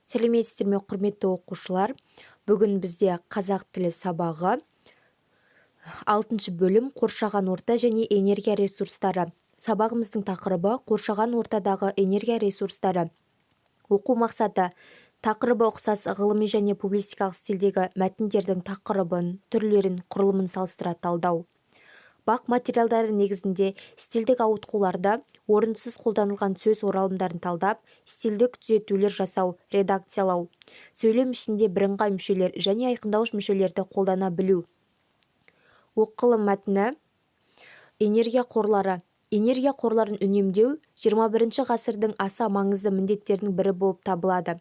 Сәлеметсіздер ме, құрметті оқушылар! Бүгін бізде қазақ тілі сабағы, алтыншы бөлім, «Қоршаған орта және энергия ресурстары». Сабағымыздың тақырыбы: «Қоршаған ортадағы энергия ресурстары». Оқу мақсаты: тақырыбы ұқсас ғылыми және публицистикалық стильдегі мәтіндердің тақырыбын, түрлерін, құрылымын салыстыра талдау; БАҚ материалдары негізінде стильдік ауытқуларды, орынсыз қолданылған сөз оралымдарын талдап, стильдік түзетулер жасау, редакциялау; сөйлем ішінде бірыңғай мүшелер және айқындауыш мүшелерді қолдана білу. Оқылым мәтіні. Энергия қорлары. Энергия қорларын үнемдеу 21-ші ғасырдың аса маңызды міндеттерінің бірі болып табылады.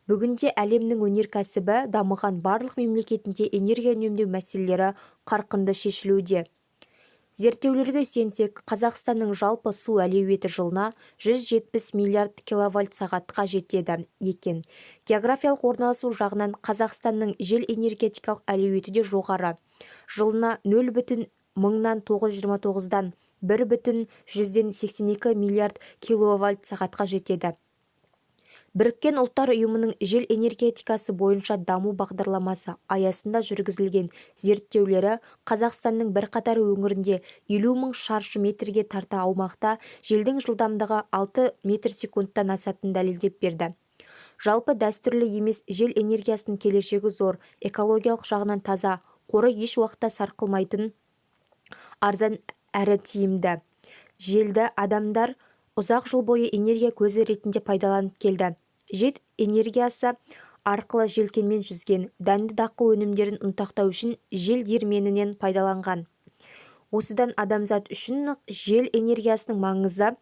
Бүгінде әлемнің өнеркәсібі дамыған барлық мемлекетінде энергия үнемдеу мәселелері қарқынды шешілуде. Зерттеулерге сүйенсек, Қазақстанның жалпы су әлеуеті жылына 170 миллиард киловатт-сағатқа жетеді екен. Географиялық орналасуы жағынан Қазақстанның жел энергетикалық әлеуеті де жоғары: жылына 0,929-дан 1,82 миллиард киловатт-сағатқа жетеді. Біріккен Ұлттар Ұйымының жел энергетикасы бойынша даму бағдарламасы аясында жүргізілген зерттеулері Қазақстанның бірқатар өңірінде 50 мың шаршы метрге тарта аумақта желдің жылдамдығы 6 метр секундтан асатынын дәлелдеп берді. Жалпы, дәстүрлі емес жел энергиясының келешегі зор: экологиялық жағынан таза, қоры еш уақытта сарқылмайтын, арзан әрі тиімді. Желді адамдар ұзақ жыл бойы энергия көзі ретінде пайдаланып келді. Жел энергиясы арқылы желкенмен жүзген, дәнді дақыл өнімдерін ұнтақтау үшін жел диірменінен пайдаланған. Осыдан адамзат үшін жел энергиясының маңызы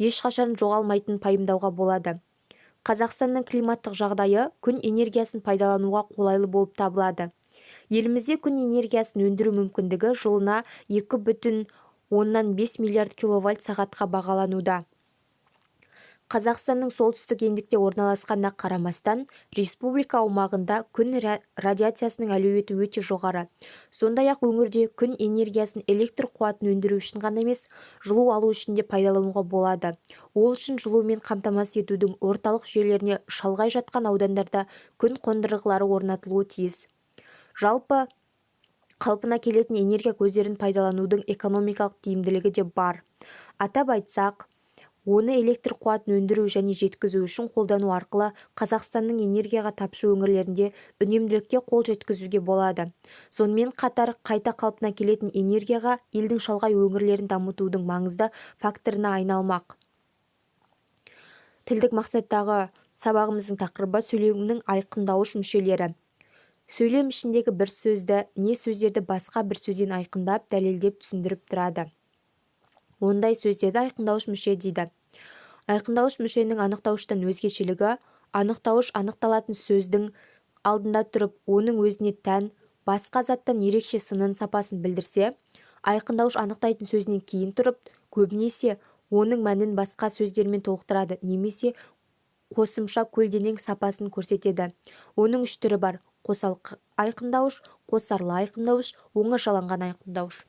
ешқашан жоғалмайтынын пайымдауға болады. Қазақстанның климаттық жағдайы күн энергиясын пайдалануға қолайлы болып табылады. Елімізде күн энергиясын өндіру мүмкіндігі жылына 2,5 миллиард киловатт сағатқа бағалануда. Қазақстанның солтүстік ендікте орналасқанына қарамастан, республика аумағында күн радиациясының әлеуеті өте жоғары. Сондай-ақ өңірде күн энергиясын электр қуатын өндіру үшін ғана емес, жылу алу үшін де пайдалануға болады. Ол үшін жылумен қамтамасыз етудің орталық жүйелеріне шалғай жатқан аудандарда күн қондырғылары орнатылуы тиіс. Жалпы, қалпына келетін энергия көздерін пайдаланудың экономикалық тиімділігі де бар. Атап айтсақ, оны электр қуатын өндіру және жеткізу үшін қолдану арқылы Қазақстанның энергияға тапшы өңірлерінде үнемділікке қол жеткізуге болады. Сонымен қатар қайта қалпына келетін энергияға елдің шалғай өңірлерін дамытудың маңызды факторына айналмақ. Тілдік мақсаттағы сабағымыздың тақырыбы: «Сөйлемнің айқындауыш мүшелері». Сөйлем ішіндегі бір сөзді не сөздерді басқа бір сөзден айқындап, дәлелдеп, түсіндіріп тұрады. Ондай сөздерді айқындауыш мүше дейді. Айқындауыш мүшенің анықтауыштан өзгешелігі: анықтауыш анықталатын сөздің алдында тұрып, оның өзіне тән, басқа заттан ерекше сынын, сапасын білдірсе, айқындауыш анықтайтын сөзінен кейін тұрып, көбінесе оның мәнін басқа сөздермен толықтырады немесе қосымша көлденең сапасын көрсетеді. Оның үш түрі бар: қосалқы айқындауыш, қосарлы айқындауыш, оңашаланған айқындауыш.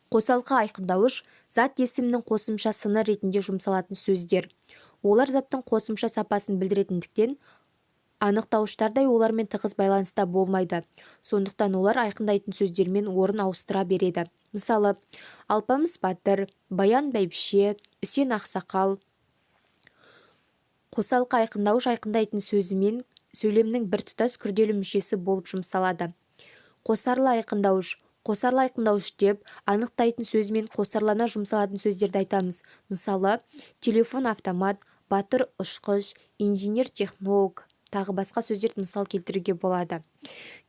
Қосалқы айқындауыш – зат есімнің қосымша сыны ретінде жұмсалатын сөздер. Олар заттың қосымша сапасын білдіретіндіктен, анықтауыштардай олармен тығыз байланыста болмайды. Сондықтан олар айқындайтын сөздермен орын ауыстыра береді. Мысалы, Алпамыс батыр, Баян бәйбіше, Үсен ақсақал. Қосалқы айқындауыш айқындайтын сөзімен сөйлемнің біртұтас күрделі мүшесі болып жұмсалады. Қосарлы айқындауыш. Қосарлы айқындауыш деп анықтайтын сөзімен қосарлана жұмсалатын сөздерді айтамыз. Мысалы, телефон, автомат, батыр, ұшқыш, инженер, технолог, тағы басқа сөздерді мысал келтіруге болады.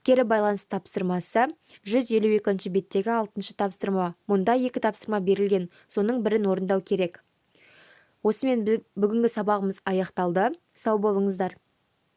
Кері байланыс тапсырмасы: 152 беттегі алтыншы тапсырма. Мұнда екі тапсырма берілген, соның бірін орындау керек. Осымен бүгінгі сабағымыз аяқталды. Сау болыңыздар.